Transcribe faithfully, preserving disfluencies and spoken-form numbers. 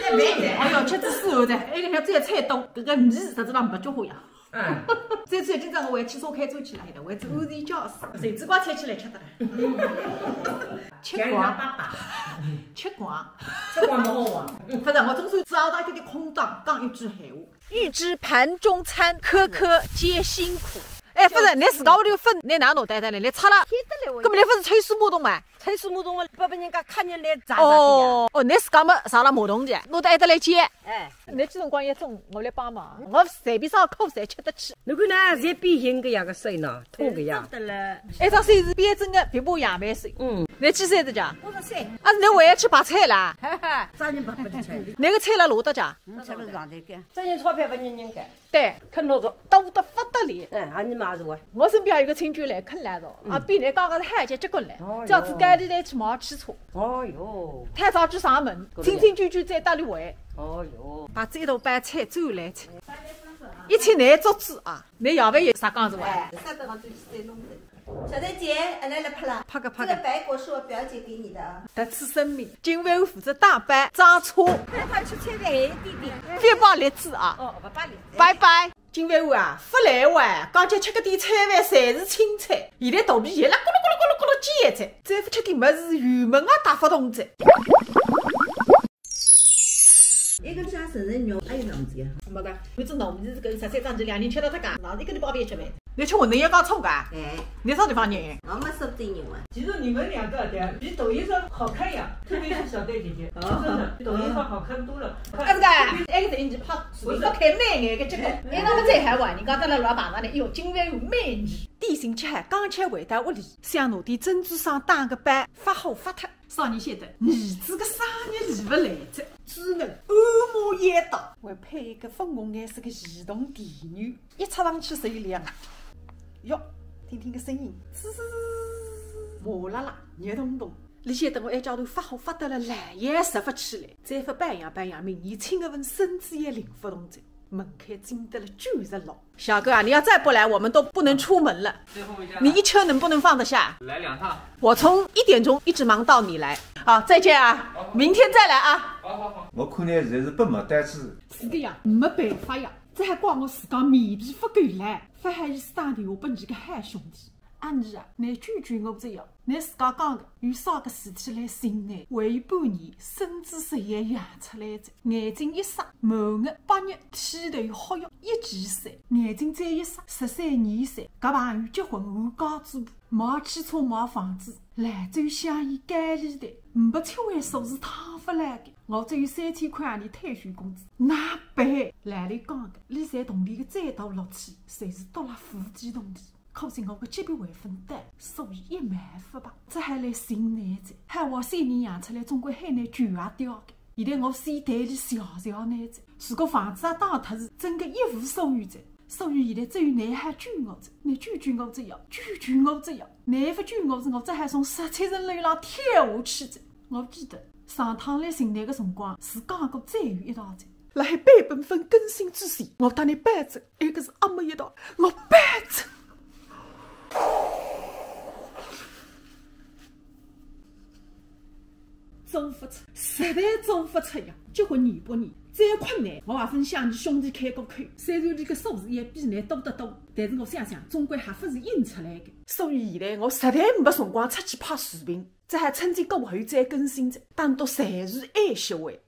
哎哟，吃仔水后头，哎，搿个菜多，搿个米实质上没交关呀。嗯。再吃，今朝我回去烧开水去了，回去安全驾驶，随时光菜起来吃得了。吃光，吃光，吃光没好啊。反正我总算找到一点空档，讲一句闲话。预制盘中餐，颗颗皆辛苦。哎，勿是，侬自家屋里个粉，侬哪能弄得来呢？侬拆了，天得来我搿么侬勿是抽水马桶嘛？抽水马桶嘛，勿拨人家客人来砸砸的呀。哦，哦，侬自家么上了马桶去，弄得来得来接。哎，侬搿辰光也种，我来帮忙，我随便啥口侪吃得起。侬看呢，侪变形个呀，个手呢，痛个呀。哎，搿手是变成个别不一样个手。嗯。侬几岁的家？我十岁。啊，侬还要去拔菜啦？哈哈，啥人拔勿得菜？侬个菜了落得家？嗯，吃了上头个。这人钞票勿认人个。 对，肯定是多得不得了。哎，啊，你妈是我。我身边有个亲眷来肯来着，啊，比侬刚刚是还结结棍来，哦哟。叫自家里来去买汽车。哦哟。太早去上门，对不对？亲亲眷眷在搭里玩。哦哟。把这道白菜走来吃，一切来做主啊，侬要勿要啥讲是伐？哎，啥辰光就去再弄的。 小玳姐，哎，来来，拍了，拍个拍个。这个白果是我表姐给你的啊。特此声明，金万富负责打扮、装车，带她去吃饭，弟弟。别摆栗子啊。哦，勿摆栗子。拜拜。金万富啊，勿来哇，刚才吃个点菜饭，侪是青菜，现在肚皮也啦咕噜咕噜咕噜咕噜叫着，再勿吃点物事，油门也踏勿动着。 一个啥生日肉，还有脑子呀？没个，有只脑子是个十三张子两年吃了它个，脑子一个都不好别吃呗。侬吃馄饨也搞错个？哎，侬啥地方人？我们是对人哇。其实你们两个的比抖音上好看呀，特别是小玳姐姐，哦。真的，抖音上好看多了。啊，这个，哎，等于你怕不是开美颜个这个，哎，那么这还玩，你刚才那老板那里有金万富美女。点心吃好，刚吃回到屋里，想拿点珍珠霜打个包，发好发脱。 啥人晓得，儿子个生日礼物来着，专门按摩腰带，还配一个粉红颜色个移动电源，一插上去就亮。哟，听听个声音，滋，麻辣辣，热咚咚。侬晓得我一家头发好发得了，来也直勿起来，再勿保养保养，明年亲个份身子也灵勿动着，门槛精得了九十六。 小哥啊，你要再不来，我们都不能出门了。最后一站。你一车能不能放得下？来两趟。我从一点钟一直忙到你来。好，再见啊，好，好。明天再来啊。好，好，好。我看呢，侪是本末倒置。是的呀，没办法呀，这还怪我自家面皮不够烂，勿好意思打电话拨你个好兄弟。阿二啊，侬救救我这样，侬自家讲个，有啥个事体来寻侬？还有半年，孙子实也养出来着。 眼睛一眨，满月、八月、剃头、化药一记三，眼睛再一眨，十三廿三，搿朋友结婚换家主婆，买汽车买房子，兰州香烟、高利贷，没七位数是趟勿来个。我只有三千块洋钿退休工资，哪办？老刘讲个，理财动力个最大乐趣，就是独立无底洞里。 可惜我个级别还勿到，所以一毛勿拔，只好来寻侬哉。喊我三年养出来，总归喊侬舅爷爹个。现在我死袋里笑笑侬哉。如果房子也打脱是真个一无所有哉，所以现在只有侬好救我哉，侬救救我哉呀，救救我哉呀！侬勿救我是我只好从十七层楼浪跳下去哉。我记得上趟来寻侬个辰光是讲过最后一趟哉。辣海版本勿更新之前，我搭侬保证， 一个是阿没一道，我搬着。做勿出，实在做勿出呀！结婚廿八年，再困难，我也勿想你兄弟开过口。虽然伊个数字也比侬多得多，但是我想想，总归还勿是印出来个。所以现在我实在没辰光出去拍视频，只好趁节过后再更新哉，当多侪是爱惜喂。